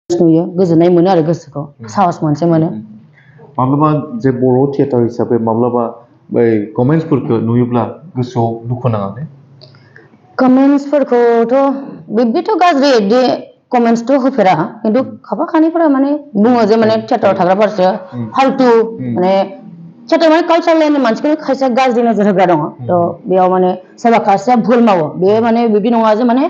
नुयो गोजोननाय मोनो आरो गोसोखौ साहस मोनसे मोनो माब्लाबा जे बर' थियेटार हिसाबै माब्लाबा बै कमेन्ट्सफोरखौ नुयोब्ला गोसोआव दुखु नाङा ने कमेन्ट्सफोरखौथ' बिब्दिथ' गाज्रि बिदि कमेन्ट्सथ' होफेरा खिन्थु खाफा खानैफोरा माने बुङो जे माने थियेटाराव थाग्राफोरसो फाल्तु माने थियेटार माने कालचार लाइननि मानसिफोर खायसे गाज्रि नोजोर होग्रा दङ थ' बेयाव माने सोरबा खायसेया भुल मावो बे माने बिदि नङा जे माने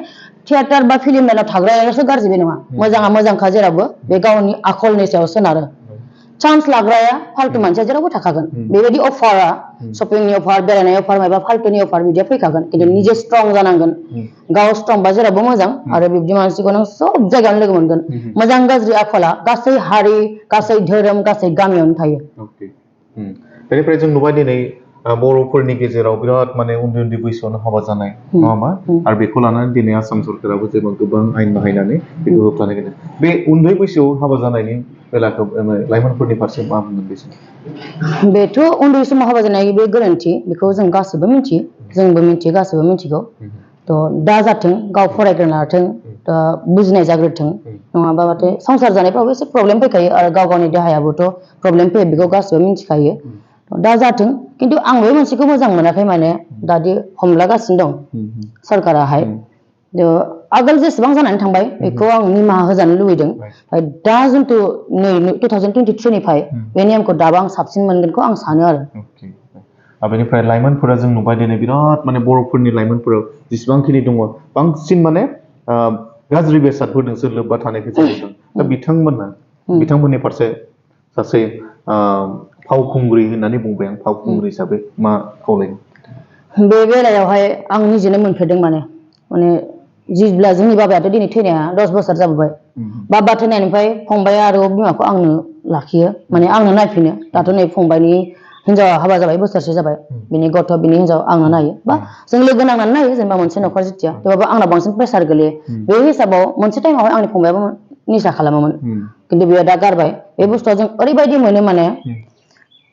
थियेटार बा फिल्म लाइनाव थाग्रायासो गाज्रि बे नङा मोजाङा मोजांखा जेरावबो बे गावनि आखलनि सायाव सोनारो चान्स लाग्राया फाल्तु मानसिया जेरावबो थाखागोन बेबायदि अफारा शपिंनि अफार बेरायनाय अफार माबा फाल्तुनि अफार बिदिया फैखागोन खिन्थु निजे स्ट्रं जानांगोन गाव स्ट्रं बा जेरावबो मोजां आरो बिब्दि मानसिखौ नों सब जायगायावनो लोगो मोनगोन मोजां गाज्रि आखला गासै हारि गासै धोरोम गासै गामियावनो थायो बेनिफ्राय जों नुबाय दिनै बर'फोरनि गेजेराव बिराद माने उन्दै उन्दै बैसोआवनो हाबा जानाय नङा होमबा आरो बेखौ लानानै दिनै आसाम सरकाराबो जेनेबा गोबां आयेन बाहायनानै बेखौ होबथानो गोनां बे उन्दै बैसोआव हाबा जानायनि बेलाखौ लाइमोनफोरनि फारसे मा बुंगोन बेसोर बेथ' उन्दै समाव हाबा जानाय बे गोरोन्थि बेखौ जों गासैबो मिथियो जोंबो मिथियो गासैबो मिथिगौ थ' दा जाथों गाव फरायग्रोना लाथों बुजिनाय जाग्रोथों नङाबा माथो संसार जानायफ्रावबो एसे प्रब्लेम फैखायो आरो गाव गावनि देहायाबोथ' प्रब्लेम फैयो बेखौ गासैबो मिथिखायो दा जाथों खिन्थु आं बे मोनसेखौ मोजां मोनाखै माने दादि हमलागासिनो दं सरकाराहाय आगोल जेसेबां जानानै थांबाय बेखौ आं निमाहा होजानो लुबैदों दा जिथु नै 2023 निफ्राय बे नेमखौ दाबो आं साबसिन मोनगोनखौ आं सानो आरो बेनिफ्राय लाइमोनफोरा जों नुबाय दिनै बिराद माने बर'फोरनि लाइमोनफोराव जेसेबांखिनि दङ बांसिन माने गाज्रि बेसादफोरजोंसो लोब्बा थानायखौ जों नुदों दा बिथांमोननि फारसे सासे फावखुंग्रि होननानै बुंबाय आं फावखुंग्रि हिसाबै मा खावलायगोन बे बेलायावहाय आं निजेनो मोनफेरदों माने जेब्ला जोंनि बाबायाथ' दिनै थैनाया 10 बोसोर जाबोबाय बाबा थैनायनिफ्राय फंबाय आरो बिमाखौ आंनो लाखियो माने आंनो नायफिनो दाथ' नै फंबायनि हिनजावा हाबा जाबाय बोसोरसे जाबाय बिनि गथ' बिनि हिनजाव आंनो नायो बा जों लोगो नांनानै नायो जेनेबा मोनसे न'खर जिथिया थेवबाबो आंनाव बांसिन प्रेसार गोलैयो बे हिसाबाव मोनसे टाइमावहाय आंनि फंबायाबो निसा खालामोमोन खिन्थु बेयो दा गारबाय बे बुस्थुआ जों ओरैबायदि मोनो माने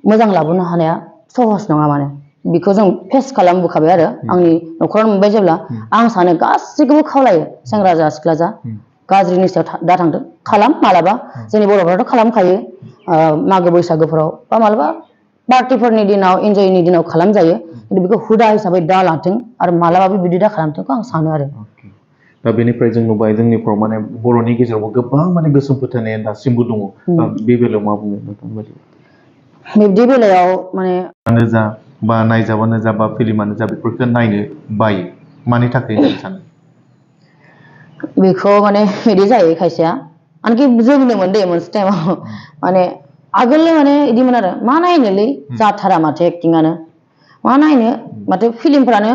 मोजां लाबोनो हानाया सहस नङा माने बेखौ जों फेस खालामबोखाबाय आरो आंनि न'खराव मोनबाय जेब्ला आं सानो गासैखौबो खावलायो सेंग्रा जा सिख्ला जा गाज्रिनि सायाव दा थांदों खालाम मालाबा जोंनि बर'फ्राथ' खालामखायो मागो बैसागोफोराव बा मालाबा पार्टिफोरनि दिनाव इन्जयनि दिनाव खालामजायो खिन्थु बेखौ हुदा हिसाबै दा लाथों आरो मालाबाबो बिदि दा खालामथोंखौ आं सानो आरो दा बेनिफ्राय जों नुबाय जोंनिफ्राव माने बर'नि गेजेरावबो गोबां माने गोसोम फोथायनाया दासिमबो दङ बे बेलायाव मा बुङो नोंथांबायदि बिब्दि बेलायाव माने जा बा नायजाबानो जा बा फिल्मानो जा बेफोरखौ नायनो बायो मानि थाखाय होननानै सानो बेखौ माने बिदि जायो खायसेया आनखि जोंनोमोन दे मोनसे टाइमाव माने आगोल माने बिदिमोन आरो मा नायनोलै जाथारा माथो एक्टिंआनो मा नायनो माथो फिल्मफ्रानो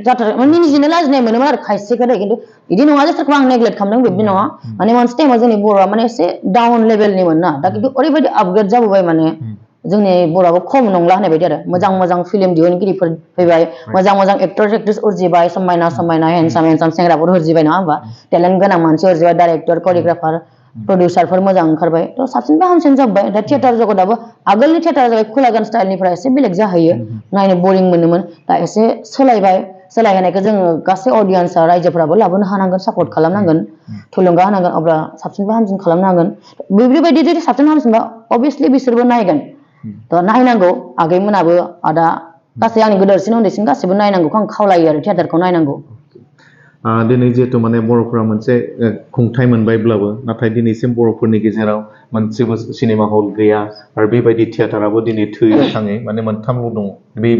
जाथारा माने निजेनो लाजिनाय मोनोमोन आरो खायसेखौ दे खिन्थु बिदि नङा जे सोरखौ आं नेग्लेक्ट खालामदों बिदि नङा माने मोनसे टाइमाव जोंनि बर'आ माने एसे डाउन लेभेलनिमोन ना दा खिन्थु ओरैबायदि आपग्रेड जाबोबाय माने जोंनि बर'आबो खम नंला होननाय बायदि आरो मोजां मोजां फिल्म दिहुनगिरिफोर फैबाय मोजां मोजां एक्टर एक्ट्रेस उजिबाय समायना समायना हेन्डसाम हेन्डसाम सेंग्राफोर उजिबाय नङा होमबा टेलेन्ट गोनां मानसि उजिबाय डाइरेक्टर करिय'ग्राफार प्रडिउसारफोर मोजां ओंखारबाय थ' साबसिननिफ्राय हामसिन जाबाय दा थियेटार जगतआबो आगोलनि थियेटार जाबाय खुलागान स्टाइलनिफ्राय एसे बेलेग जाहैयो नायनो बरिं मोनोमोन दा एसे सोलायबाय सोलायहोनायखौ जोङो गासै अडियन्सआ रायजोफोराबो लाबोनो हानांगोन सापर्ट खालामनांगोन थुलुंगा होनांगोन अब्ला साबसिननिफ्राय हामसिन खालामनांगोन बेबायदि जुदि साबसिन हामसिनबा अभियासलि बिसोरबो नायगोन थ' नायनांगौ आगैमोनाबो आदा गासै आंनि गोदेरसिन उन्दैसिन गासैबो नायनांगौखौ आं खावलायो आरो थियेटारखौ नायनांगौ दिनै जिहेतु माने बर'फोरा मोनसे खुंथाइ मोनबायब्लाबो नाथाय दिनैसिम बर'फोरनि गेजेराव मोनसेबो सिनेमा हल गैया आरो बेबायदि थियेटाराबो दिनै थैयै थाङै माने मोनथामल' दङ बे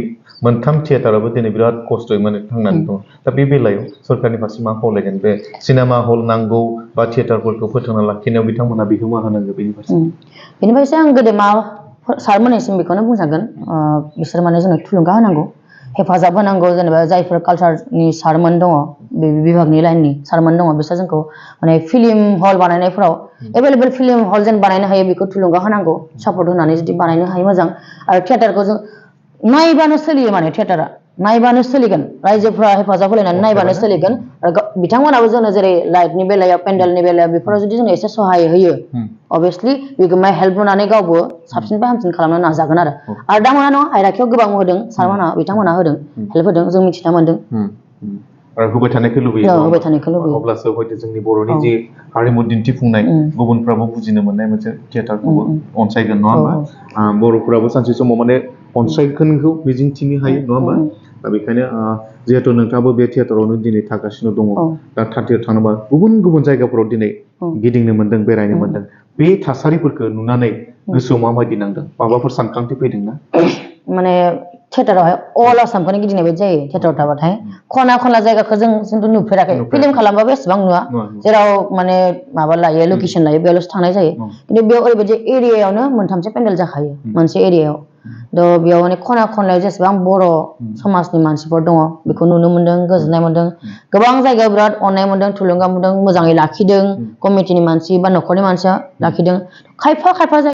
मोनथाम थियेटाराबो दिनै बिराद खस्थ'यै माने थांनानै दङ दा बे बेलायाव सरकारनि फारसे मा खावलायगोन बे सिनेमा हल नांगौ बा थियेटारफोरखौ फोथांना लाखिनायाव बिथांमोना बिहोमा होनांगौ बेनि फारसे आं गेदेमा सारमोननिसिम बेखौनो बुंजागोन बिसोर माने जोंनो थुलुंगा होनांगौ हेफाजाब होनांगौ जेनेबा जायफोर कालचारनि सारमोन दङ बे बिभागनि लाइननि सारमोन दङ बिसोर जोंखौ माने फिल्म हल बानायनायफ्राव एभेलेबेल फिल्म हल जेन बानायनो हायो बेखौ थुलुंगा होनांगौ सापर्ट होनानै जुदि बानायनो हायो मोजां आरो थियेटारखौ जों नायबानो सोलियो माने थियेटारा नायबानो सोलिगोन रायजोफ्रा हेफाजाब होलायनानै नायबानो सोलिगोन आरो बिथांमोनाबो जोंनो जेरै लाइटनि बेलायाव पेन्डेलनि बेलायाव बेफोराव जुदि जोंनो एसे सहाय होयो अभियासलि बिगोमाया हेल्प होनानै गावबो साबसिननिफ्राय हामसिन खालामनो नाजागोन आरो दा मोना नङा आयराखियाव गोबां होदों सारमोनहा बिथांमोनहा होदों हेल्प होदों जों मिथिना मोनदों आरो होबाय थानायखौ लुबैयो औ, नङा होबाय होमबा? थानायखौ लुबैयो। अब्लासो हयतो जोंनि बर'नि औ। जि हारिमु दिन्थिफुंनाय उम। गुबुनफ्राबो बुजिनो मोननाय मोनसे थियेटारखौबो अनसायगोन नङा औ, होमबा? बर'फोराबो सानसे समाव माने अनसायगोनखौ मिजिंथिनो हायो नङा होमबा? दा बेखायनो जिहेथु नोंथाङाबो बे थियेटारावनो दिनै थागासिनो दङ औ। दा थाथियाव थाङोबा गुबुन गुबुन जायगाफोराव दिनै औ। गिदिंनो मोन्दों बेरायनो मोन्दों बे थासारिफोरखौ नुनानै गोसोआव माबायदि नांदों माबाफोर सानखांथि फैदोंना? माने थियेटारावहाय अल आसामखौनो गिदिंनाय बायदि जायो थियेटाराव थाबाथाय खना खना जायगाखौ जों खिन्थु नुफेराखै फिल्म खालामबाबो एसेबां नुवा जेराव माने माबा लायो लकेसन लायो बेयावल'सो थांनाय जायो खिन्थु बेयाव ओरैबायदि एरियायावनो मोनथामसो पेन्डेल जाखायो मोनसे एरियायाव थ' बेयाव माने खना खनलायाव जेसेबां बर' समाजनि मानसिफोर दङ बेखौ नुनो मोन्दों गोजोननाय मोन्दों गोबां जायगायाव बिराद अननाय मोन्दों थुलुंगा मोन्दों मोजाङै लाखिदों कमिटिनि मानसि बा न'खरनि मानसिया लाखिदों खायफा खायफा